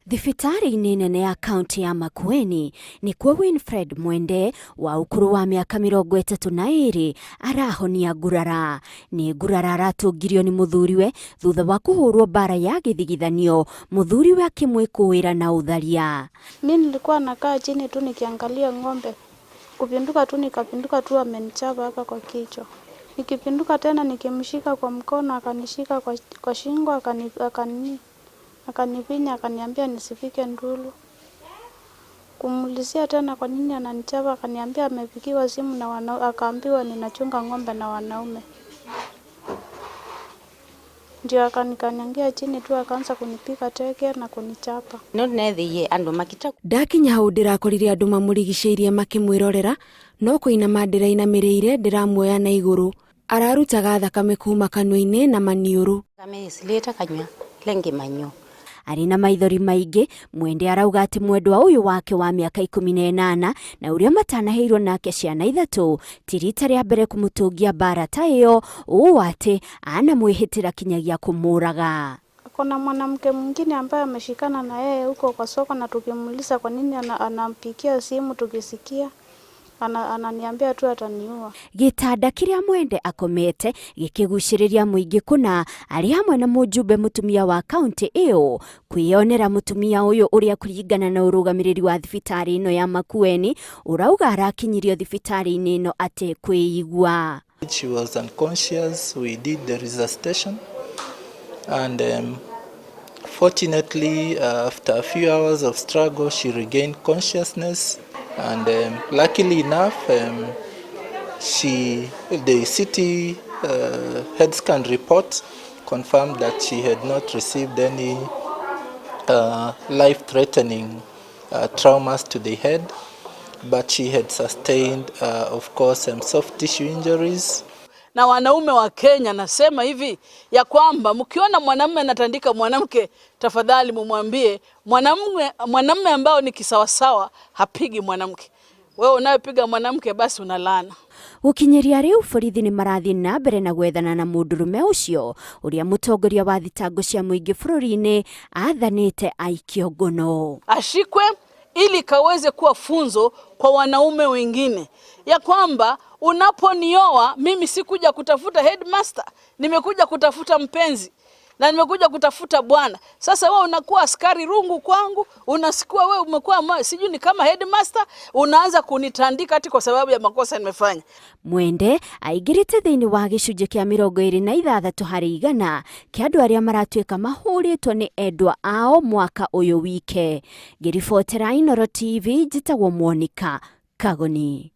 Thibitarĩ-inĩ nene ya kaunti ya Makueni nĩkuo Winfred Mwende wa ũkũrũ wa mĩaka 32 arahonia ngurara. Nĩ ngurara aratũngirio nĩ mũthuriwe thutha wa kũhũrwo mbara ya gĩthigithanio mũthuriwe akĩmwĩkũĩra na ũtharia. Mi nilikuwa nakaa chini tu nikiangalia ng'ombe, kupinduka tu nikapinduka tu amenichapa hapa kwa kichwa. Nikipinduka tena nikimshika kwa mkono akanishika kwa shingo akanipinya akaniambia nisipige nduru. Kumuulizia tena kwa nini ananichapa akaniambia amepigiwa simu na akaambiwa ninachunga ng'ombe na wanaume. Ndio akanikanyangia chini tu akaanza kunipiga teke na kunichapa. Ndakinya hau ndĩrakorire andũ mamũrigicĩirie makĩmwĩrorera no kũinama ndĩrainamĩrĩire ndĩramuoya na igũrũ. Ararutaga thakame kuma kanua-inĩ na maniũrũ. Arĩ na maithori maingĩ, Mwende arauga atĩ mwendwa ũyũ wake wa mĩaka 18 na ũrĩa matanaheirwo nake ciana 3 ti rita rĩa mbere kũmũtũngia mbara ta ĩyo, ũũ atĩ anamwĩhĩtĩra kinyagia kũmũraga. Kuna mwanamke mwingine ambaye ameshikana na yeye huko kwa soko, na tukimuuliza kwa nini anampigia simu tukisikia ananiambia tu ataniua. Gĩtanda kĩrĩa Mwende akomete gĩkĩgucĩrĩria mũingĩ kũna arĩ hamwe na mũjumbe mũtumia wa kaunti ĩyo kwĩyonera mũtumia ũyũ ũrĩa kũringana na ũrũgamĩrĩri wa thibitarĩ ĩno ya Makueni ũrauga arakinyirio thibitarĩ-inĩ ĩno atekwĩigua. She was unconscious. We did the resuscitation and fortunately, after a few hours of struggle, she regained consciousness and luckily enough, the CT head scan report confirmed that she had not received any life-threatening traumas to the head, but she had sustained, of course, some soft tissue injuries. Na wanaume wa Kenya nasema hivi ya kwamba mkiona mwanamume anatandika mwanamke, tafadhali mumwambie mwanamume ambao ni kisawasawa hapigi mwanamke. Wewe unayepiga mwanamke basi unalaana. Gũkinyĩria rĩu borithi nĩ marathiĩ na mbere na gwethana na mũndũrũme ũcio ũrĩa mũtongoria wa thitango cia mũingĩ bũrũri-inĩ athanĩte aikio ngono. Ashikwe ili kaweze kuwa funzo kwa wanaume wengine ya kwamba unaponioa mimi sikuja kutafuta headmaster, nimekuja kutafuta mpenzi na nimekuja kutafuta bwana. Sasa wewe unakuwa askari rungu kwangu, unasikia wewe umekuwa sijui ni kama headmaster, unaanza kunitandika ati kwa sababu ya makosa nimefanya. Mwende aingĩrĩte thĩinĩ wa gĩcunjĩ kĩa 26 harĩ igana kĩa andũ arĩa maratuĩka mahũrĩtwo nĩ endwa ao mwaka ũyũ wike. Ngĩribotera Inooro TV, njĩtagwo Monica Kagoni.